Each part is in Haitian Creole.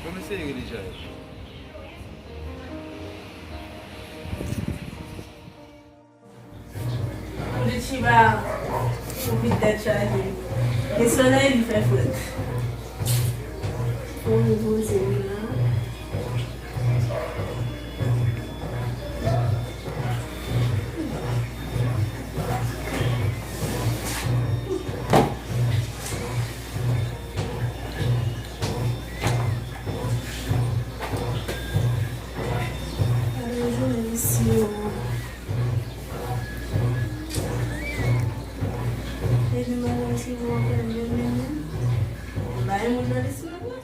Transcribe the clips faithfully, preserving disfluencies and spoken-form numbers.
Bon, mesye, rele Jael. Kout chiba, ou vit tèt chaje. Gen solèy, li fè frèt. Fò m repoze m la. Gade jounen mesye yo. E li malaj ki pou anpè l yo menm. Bay moun nan li sou la.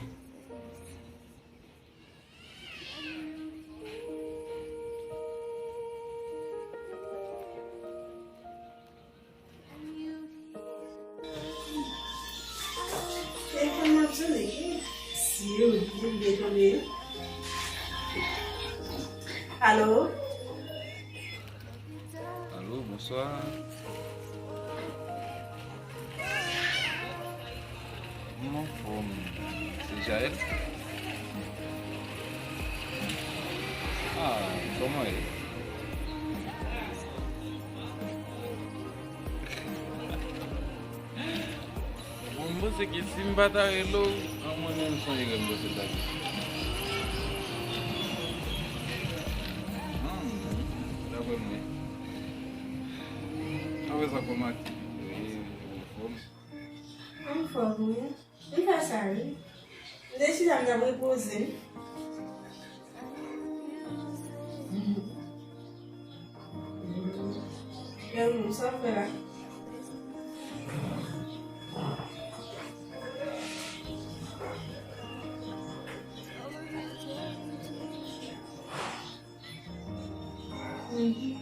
Telefòn nan sone. Si yo byen tonbe. Alo? Alo, bonswa. M anfòm. Se Jael? Ah, kòman w ye? Bon, m panse ke si m pa ta rele w, an mwen menm se yon erè m panse ta fè. Hmm, daprè mwen. Apre sa, kòman w ye? Ou anfòm? Anfòm, wi. M fè sa, wi. M te chita, m t ap repoze m. Gade moun, sa w fè la? Mhm.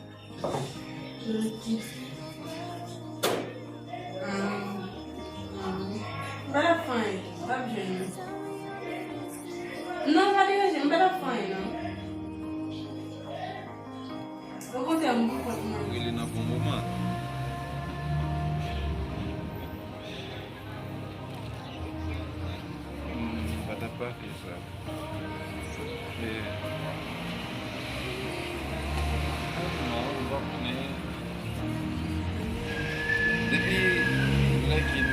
Ok. Ah, ah. M pa t ap fè anyen. M p ap jwenn li. Non, pa deranje, m pa t ap fè anyen, non. Okontrè, m pou kont mwen. Rele nan bon moman. Hmm, m pa t ap pa fè sa. E, non, m pa konnen. Depi lè ke n,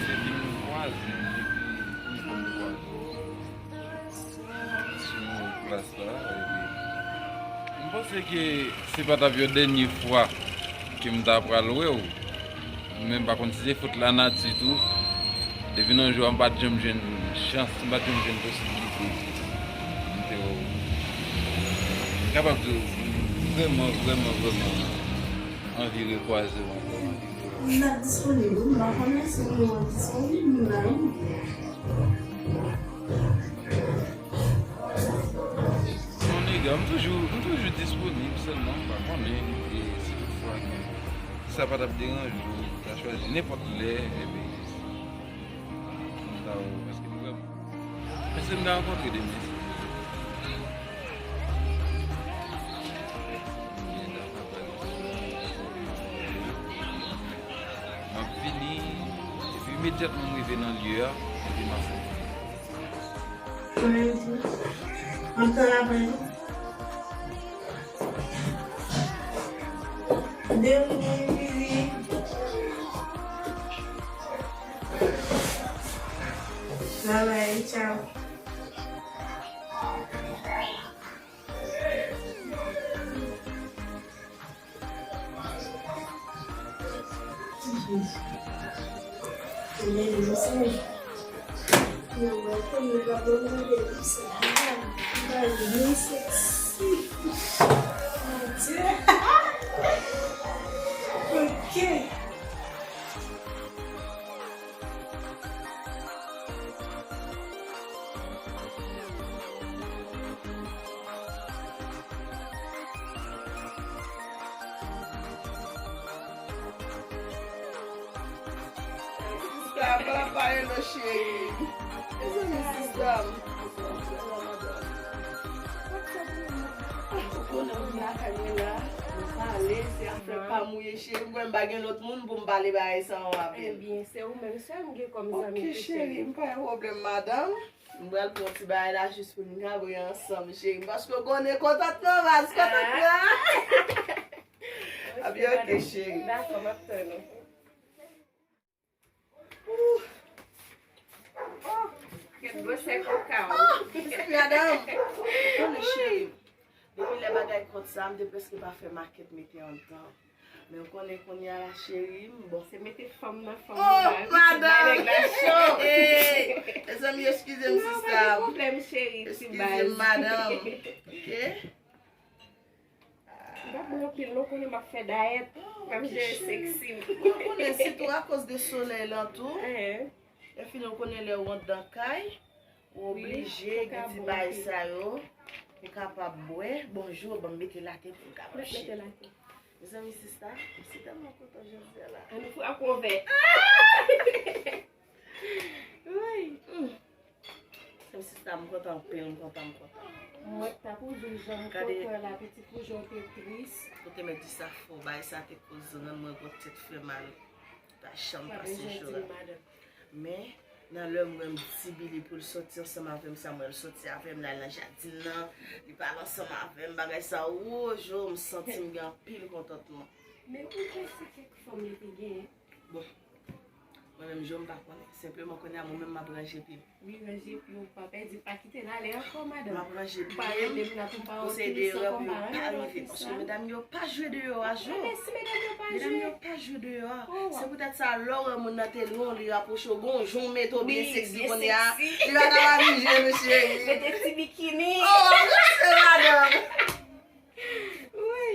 se ke n kwaze, depi premye fwa n kwaze sou plas la, epi m panse ke se pa t ap yon dènye fwa ke m ta pral wè w. Men m pa konn si se fot lanati tou. Depi nan jou a, m pa t janm jwenn chans, m pa t janm jwenn posiblite pou m te wè w. M kapab di w, m vrèman, vrèman, vrèman anvi rekwaze w ankò. M ap disponib, wi, m pa konnen si m ap disponib, m la, wi. Non, nèg, m toujou, m toujou disponib, sèlman m pa konnen, e si toutfwa ke sa pa t ap deranje w, ta chwazi nenpòt lè, epi, Paske m vrèman. Èske m ka rankontre demen? M ap vini, epi imedyatman m rive nan lye a, epi m ap fè. Mwen di, antre avè nou. Demen vini. Bye bye, ciao. Ok. Sista, papa, hello, cheri. Mezanmi, sista m. Ou konnen m lakay mwen la, m pale, se afè pa m ou ye, cheri. M kwè m pa gen lòt moun pou m pale bagay sa yo avè l. Ebyen, se ou menm sèl m gen kòm zanmi. Ok, cheri, m pa gen pwoblèm, madanm. M pral pran ti bagay la jis pou n ka bwè ansanm, cheri. Paske w konnen kontantman, baz, kontantman. Ap byen, ok, cheri. Dakò, m ap tann ou. Kèt gwosè koka w. Madanm, konnen cheri, depi lè bagay kont sa, m te prèske pa fè makèt mete anndan. Men w konnen kounye a la, cheri, m bon. Se mete fanm nan fanm nan la, wi, pou bay nèg la cho. Hey! Mezanmi, eskize m, sista. Non, pa gen pwoblèm, cheri, ti baz. Eskize m, madanm. Ok? M pa bon anpil non, konnen m ap fè dayèt, m ap jere seksi m. Mwen konnen sitou akoz de solèy lan tou. Enhen. Lè fini, ou konnen lè ou anndan kay, ou oblije gen ti bagay sa yo, ou kapab bwè. Bonjou, ban m mete l atè pou m ka mache. Mete l atè. Mezanmi, sista, m si tèlman kontan jodi a la. An nou frape yon vè. Woy. Sista, m kontan anpil, m kontan, m kontan. Mwen t ap ou di w jan m kontan la, pitit, pou jan w te tris. Ou te mèt di sa fò, bagay sa te koz rann mwen gwo tèt fè mal. Pa janm pase jou la. Men, nan lè m wè m di Billy pou l sòti ansanm avè m, Samuel sòti avè m, l al nan jaden nan, li pale ansanm avè m, bagay sa, wo, jo, m santi m gen anpil kontantman. Men ou panse kèk fanm li te genyen? Bon, mwen menm, jo, m pa konnen. Senpleman, kounye a, mwen menm, m ap ranje pye m. Wi, ranje pye w, pa pèdi, pa kite l ale ankò, madanm. M ap ranje pye m. Ou pa rele m nan pou m pa ofri san kòm pa ranje ofri san. Paske medam yo pa jwe deyò a, jo. Ebyen, si medam yo pa jwe. Medam yo pa jwe deyò a. Se poutèt sa, lè w wè moun nan te lwen w, li rapwoche w, gon jan w mete w byen seksi kounye a. Li pa ka pa vin jwe, mesye. Mete ti bikini. Oh, w ap ranse, madanm. Wi.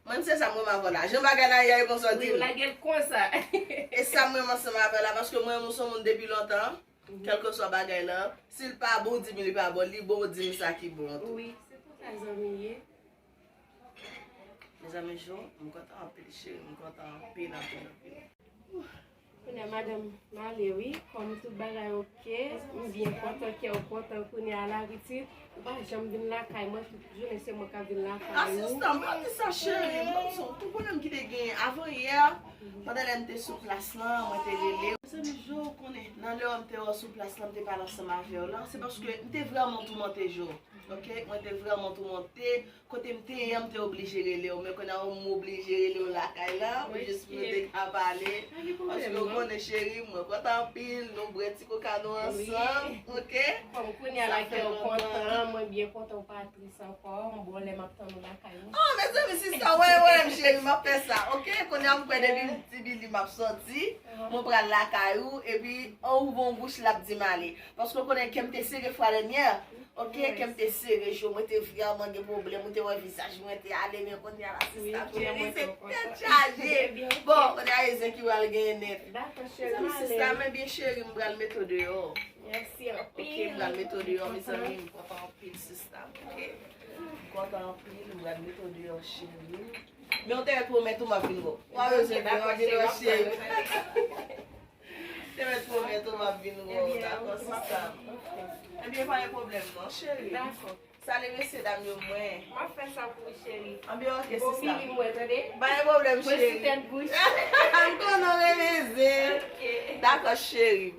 Mwen, se sa m renmen avè w la. Jan bagay la ye a, e konsa w di m. Wi, w lage l konsa. E sa m renmen ansanm avè w la, paske mwen, mwen se yon moun depi lontan, kèlkeswa bagay la, si l pa bon, w di m li pa bon, li bon, w di m sa ki bon an tou. Wi, se konsa zanmi ye. Mezanmi, jo, m kontan anpil, cheri, m kontan anpil, anpil, anpil. Kounye a, madanm, m ale wi. Kòm tout bagay oke, m byen kontan, kè w kontan kounye a la, pitit. Ou pa janm vin lakay mwen, tout jounen se mwen k ap vin lakay ou. Asistan, m pa di sa, cheri. M konn se yon ti pwoblèm ki te genyen avan yè, pandan lè m te sou plas lan, mwen te rele w. Mezanmi, jo, ou konnen, nan lè m te wè w sou plas lan, m te pale ansanm avè w lan, se paske m te vrèman toumante, jo. Oke? Mwen te vrèman toumante. Kote m te ye a, m te oblije rele w, men kounye a, m oblije rele w lakay la, pou jis pou nou te ka pale. Paske w konnen, cheri, mwen kontan anpil, nou bwè ti koka nou ansanm, oke? Kòm kounye a la kè w kontan, mwen byen kontan w pa tris ankò, yon bon lè m ap tann ou lakay ou. Oh, mezanmi, sista, wè, wè, m cheri, m ap fè sa, oke? Kounye a, m kwè depi m di Billy m ap sòti, mwen pral lakay ou, epi, an ouvè yon bouch, l ap di m ale. Paske w konnen kè m te sere fwa dènyè. Ok, kè m te sere, jo, mwen te vrèman gen pwoblèm, ou te wè vizaj mwen te ale, men kounye a la, sista, cheri, se tèt chaje. Bon, kounye a, e zen ki pral genyen nèt. Dakò, cheri, m ale. Sista, men byen, cheri, m pral mete w deyò. Mèsi anpil. Ok, m pral mete w deyò, mezanmi, m kontan anpil, sista, ok? M kontan anpil, m pral mete w deyò, cheri. Men w te pwomèt ou m ap vin wè w. Ou pa bezwen pè, w ap vin wè, cheri. Te mèt pwomèt ou m ap vin wè w, dakò, sista m. Ebyen, pa gen pwoblèm non, cheri. Dakò. Salye mesye dam yo mwen. M ap fè sa pou ou, cheri. Anbyen, oke, sista m. Bon fini mwen, tande? Pa gen pwoblèm, cheri. Mwen sou tèt bouch. M konnen w renmen zen. Oke. Dakò, cheri.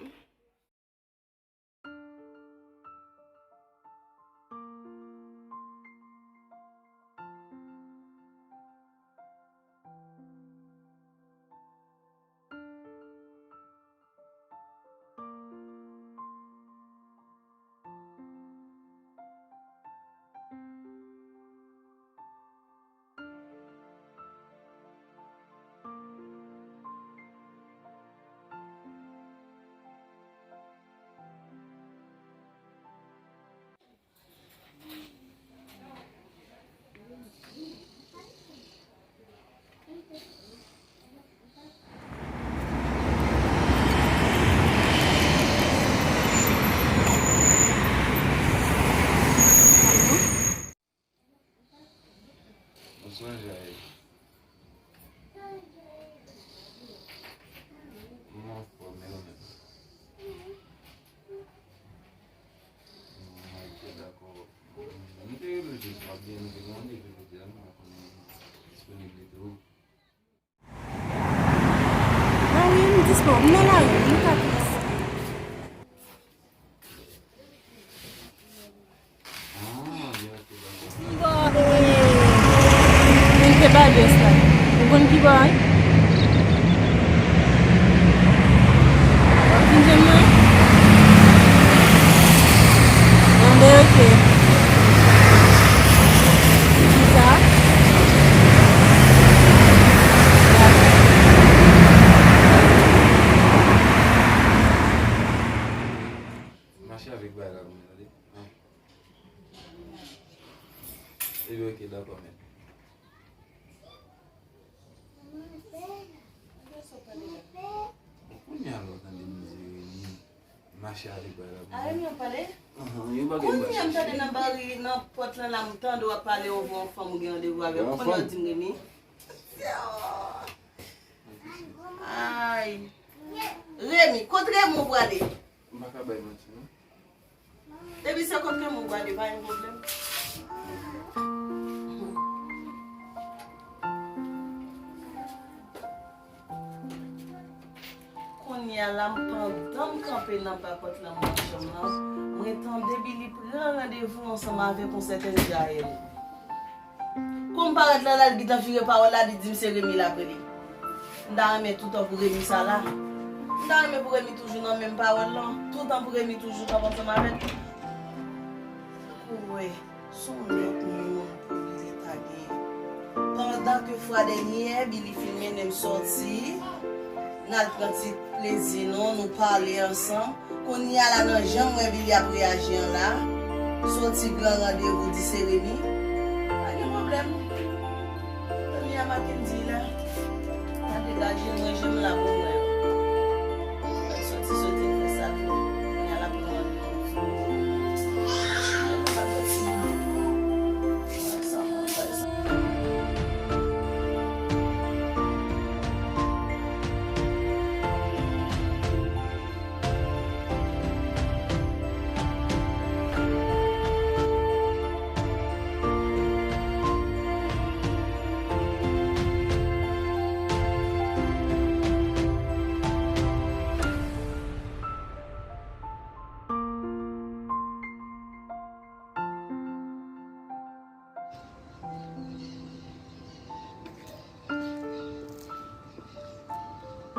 Mwen sonje a ye. Mwen anfòm, e ou menm? Mwen te dakò. Mwen te rele w jis, m ap gen, nou te gen randevou jodi a, m pa konnen disponiblite w. Mari m dispo, m nan lari, m ka plis. Ah, byen, ok, dakò. M bò, e, men te bay bès la. Ou konn ki bò a wi? W ap vin jwenn mwen? Anben, ok. Kisa? Mache avèk bagay la pou mwen, tande? Ebyen, ok, dakò, men. Kounye a lè w tande mizeri ni mache avèk bagay la pou mwen. A, Remy ap pale? Ahan, yon bagay mache. Kounye a m tande nan bari, nan pòt lan la, m tande w ap pale, ou vwè yon fanm ou gen randevou avè l. Kounye a w di m Remy. Ay. Remy, kot Remy ou prale? M pa ka bay manti, non. Depi se kot Remy ou prale, pa gen pwoblèm. Kounye a la, m pandan m kanpe nan ba pòt lan, m nan chanm lan, mwen tande Billy pran randevou ansanm avèk yon sètèn Jaël. Kou m parèt la, l al gentan vire pawòl la, li di m se Remy l ap rele. M ta renmen toutan pou Remy sa la. M ta renmen pou Remy toujou nan menm pawòl lan. Toutan pou Remy toujou kanpe ansanm avèk li. Ou wè, se yon lòt moun pou li ta genyen. Pandan ke fwa dènyè, Billy fin mennen m sòti, n al pran ti plezi nou, nou pale ansanm. Kounye a la, nan jan m wè Billy ap reyaji an la, soti gran randevou di se Remy, pa gen pwoblèm. Kounye a Mackendy la, pa degaje mwen, je m la pou mwen. Soti, soti, fè sa l fè. Kounye a l ap pran randevou.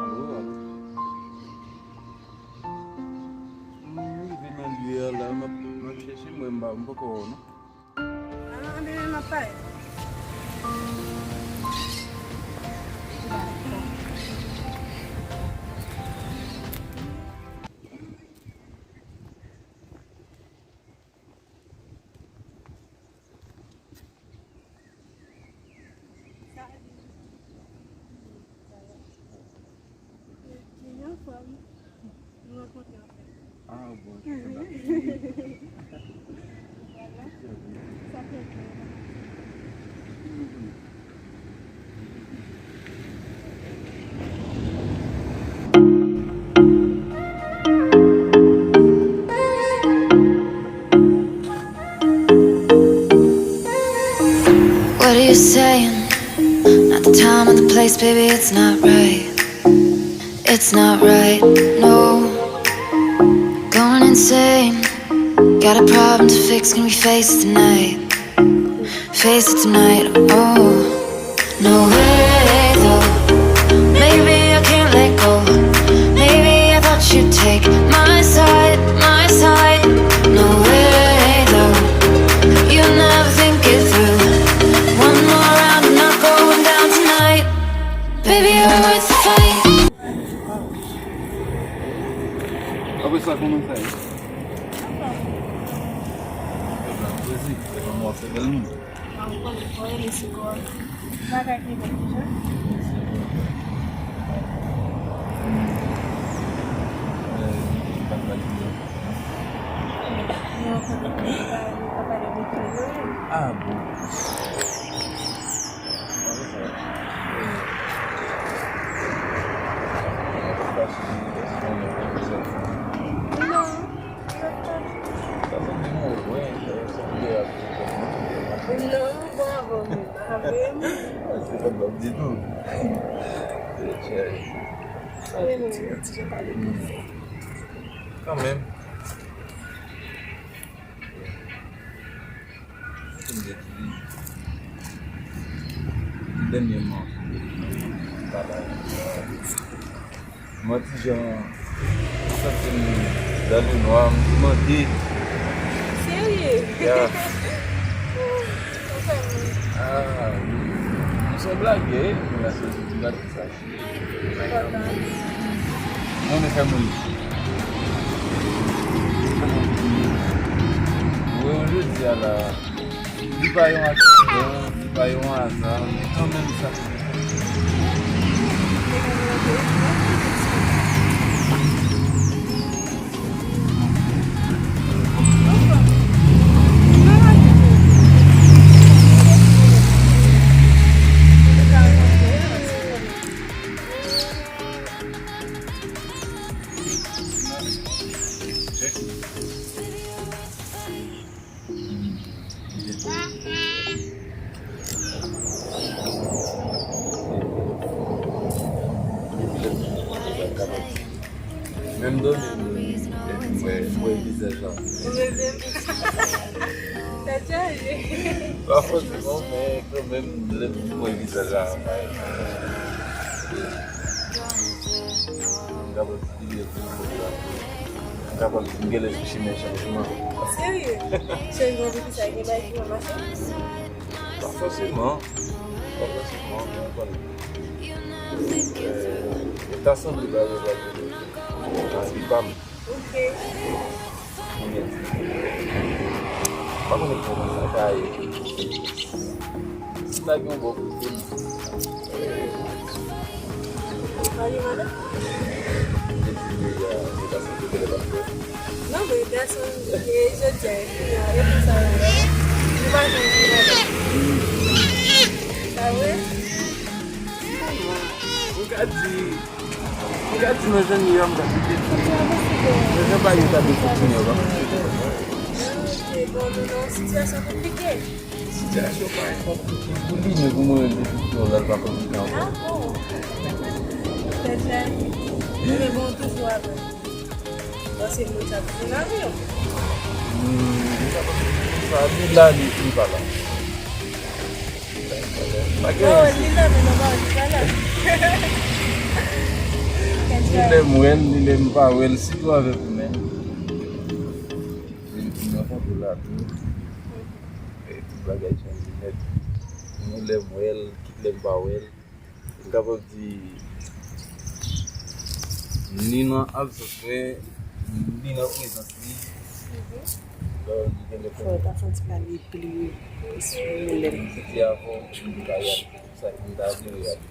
Alo, alo. M rive nan lye a la, m ap, m ap chèche, mwen m pa, m poko wè w non. Ah, anben, m ap pale. Li anfòm. Nou rankontre anfèt. Ah, bon, se la. Voilà. Sa fè byen. Saying, not the time or the place, baby, it's not right. It's not right, no. Going insane. Got a problem to fix, can we face it tonight? Face it tonight, oh. No way, though. Maybe I can't let go. Maybe I thought you'd take my side, my side. No way, though. You never think it through. One more round, I'm not going down tonight. Baby, you're worth the fight. Apre sa, kòman sa ye? Yo pral poze, yo pral montre bèl moun. Ah, ou konnen, fò rele sou kò a. Bagay ki bon, kijan? Eh, li pa pale byen. Yo, kote ki pa, yo pa pale byen, yo. Ah, bon. Non. Sa sanble nou lwen, sa sanble ak... Non, bravo, men, bravo. Se pa bòb ditou. Kanmenm. Mwen te di li, dènyèman, bagay. Mwen ti jan santi m dan le nwa, m te mande. Serye? Ya. Ou fè m... Ah, wi. Nou se blage, wi. Nou la se blage sa. Mwen fè moun. Mwen jodi a la, li pa yon aksidan, li pa yon aza, men kanmenm sa. Menm dòmi, m wè, m wè vizaj la. Ou reve m. Tèt chaje. Pa fòseman, men kanmenm, lè m wè vizaj la. M kapab di li, m kapab di m genlè sou chimen chanjman. Serye? Chanjman pou kisa? Gen bagay ki pa mache? Pa fòseman. Pa fòseman, men ou konnen. Eh, ta sanble bagay yo pa vin nan vi pa m. Ok. Kounye a. Pa konnen kòman sa ka ye. Si m ta gen yon bon kote m. Mari madan? M te di deja, m ta sanble telefòn fè. Non, men gason, e jodi a, e kounye a, e konsa yo ye. Nou pa janm gen madan. Pa vre? Ou ka di, ou ka di nan jan li a, m ka di ke di. Nan jan pa yo ta de fonksyone, w pa konn. Ok, bon, nou nan yon sitiyasyon konplike. Sitiyasyon pa enpòte ki pou li, men pou mwen menm, depi pou yon lè, l pa konplike ankò. Ah bon? Tèt chaje. Men bon, toujou avè l. Paske moun sa toujou nan vi w. Hmm, sa, li la, li, li pa la. Pa gen... Oh, li la, men non, pa, li pa la. Li lè m wè l, li lè m pa wè l, sitou avèk ou menm. Li, li nan kontre la tou. E tout bagay chanje nèt. Ni lè m wè l, kit lè m pa wè l. M kapab di, ni nan absans mwen, ni nan prezans li. Mhm. Donk, li gen de... Fò w ta santi pa li pli esprime lè m... Li te avè w, li pa y ap, sa ki m ta vle y ap.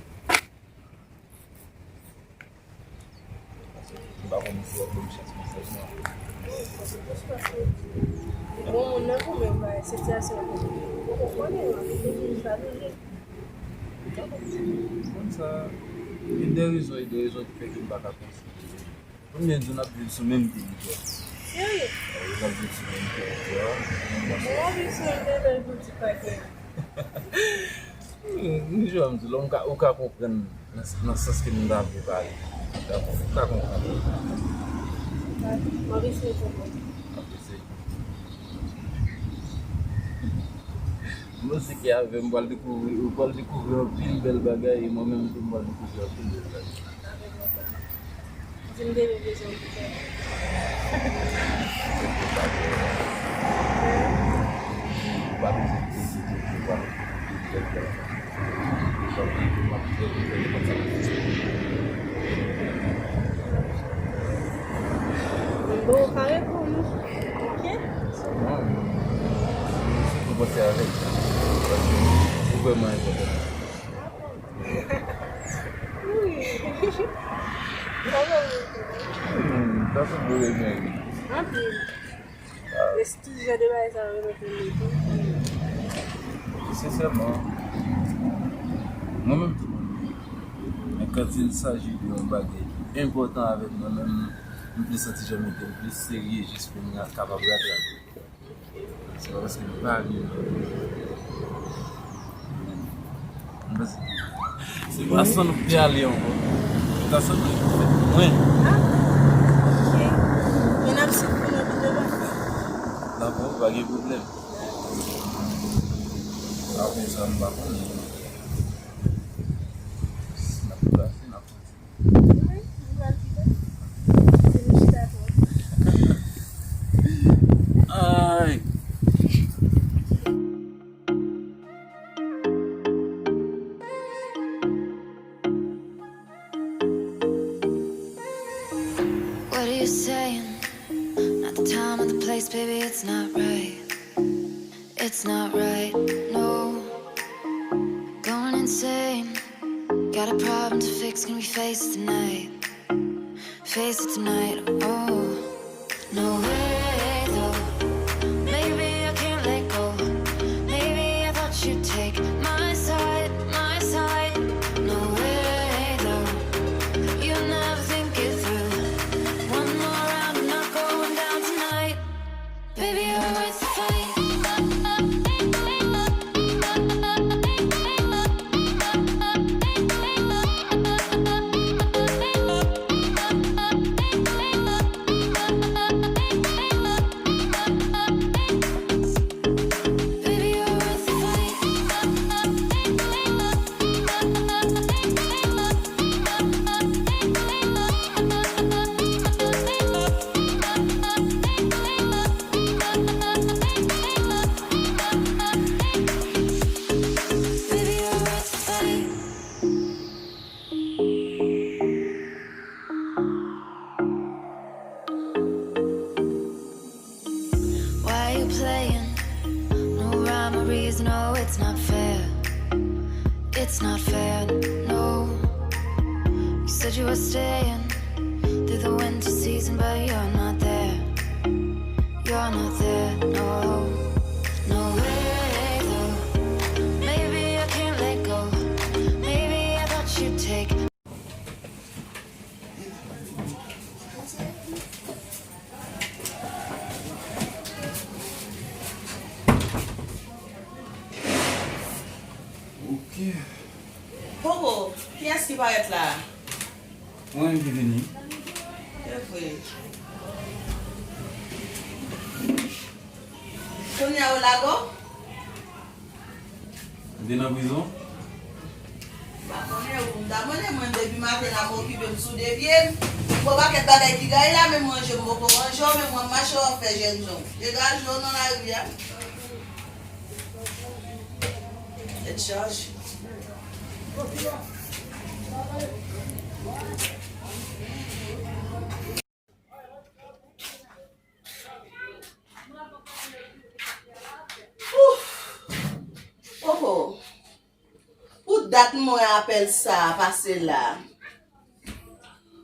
M pa konn si w ap ban m chans mesaj lan. Bon, moun nan goumen, m pa wè sitiyasyon an konplike. Ou konprann, ou konn sa toujou. Konn sa, youn de rezon, youn de rezon ki fè ke m pa ka konsidere. Konbyen jou n ap viv sou menm teritwa? Serye? Wi, n ap viv sou menm teritwa. Ou ap viv sou menm teritwa, pou di pa gen. M jan m di l, ou ka, ou ka konprann nan, nan sans ke m ta vle pale. Ou ka konprann. M ap eseye konprann. M ap eseye. Mwen se ki avè m pral dekouvri, ou pral dekouvri anpil bèl bagay, e mwen menm tou m pral dekouvri anpil bèl bagay. Di m depi bezwen pou fè. Ou pa bezwen enkyete tèt ou, ou pa bezwen enkyete tèt ou. Bon, ou ka reponn, ok? Sèlman, se pou panse avèk sa. Paske ou vrèman enpòtan. Wi. Sa vrèman enpòtan. Hmm, sa se bon rezon, wi. Anpil. Ah. Lè si tout jan de bagay sa yo remèt nan men tou. Sensèman, mwen menm tou, men quand il s'agit de yon bagay ki enpòtan avèk mwen menm, m plis santi jan m mete m plis serye jis pou m ra-, kapab ratrapye. Se pa paske m pa vle. M panse se pa sa nou te ale ankò. Se ta sa nou te fèt mwen. Ah, ok. Men n ap swiv pou nou vin devan. Dakò, pa gen pwoblèm. Apre sa, m pa konnen. Si n ap plase, n ap plase. Wi, nou pral kite. Se nou chita twòp. Ay. What are you saying? Not the time or the place, baby, it's not right. It's not right, no. Going insane. Got a problem to fix, can we face it tonight? Face it tonight, oh. No way, though. Maybe I can't let go. Maybe I thought you'd take my side, my side. No way, though. You never think it through. One more round, I'm not going down tonight. Baby, you're worth the fight. Baby, you're worth the fight. Why are you playing? No rhyme or reason, oh, it's not fair. It's not fair, no. You said you were staying through the winter season, but you're not there. You're not there, no. No way, though. Maybe I can't let go. Maybe I thought you'd take Ok. Popo, kiyès ki parèt la a? Mwen menm ki vini. Se vre. Kounye a yo lage w? M te nan prizon. M pa konnen ou, m ta konnen mwen depi maten la m okipe m sou de pye m. Gon pakèt bagay ki gaye la, menm ranje m poko ranje w, menm w ap mache w ap fè jènjan. Degaje w nan lari a. Tèt chaje. Ouf! Popo, pou dat m wè apèl sa a pase la,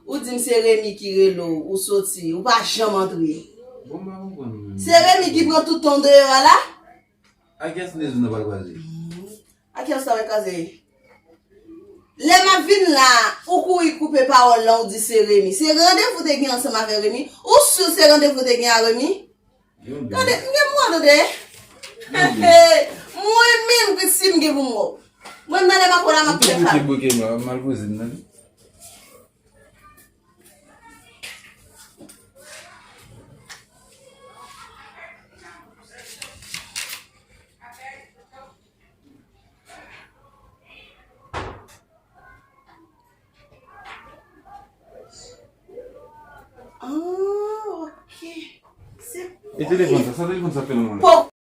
ou di m se Remy ki rele w, ou soti, ou pa janm antre. Bon, m pa konprann. Se Remy ki pran tout tan w deyò a la? Ak kiyès Nezou nan pral kwaze? Ak kiyès sa pral kwaze? Lè m ap vin la, ou kouri koupe pawòl lan, ou di se Remy. Se randevou te gen ansanm avè Remy? Ou si se randevou te gen a Remy? Tande, m gen pou mwen tande. Mwen menm, Christie, m gen pou mwen. Mwen nan lè m ap wè la, m ap fè sa. Bouke, bouke, m al poze m nan. Ah, ok. Se... E telefòn sa, sa telefòn sa fè nan men w la?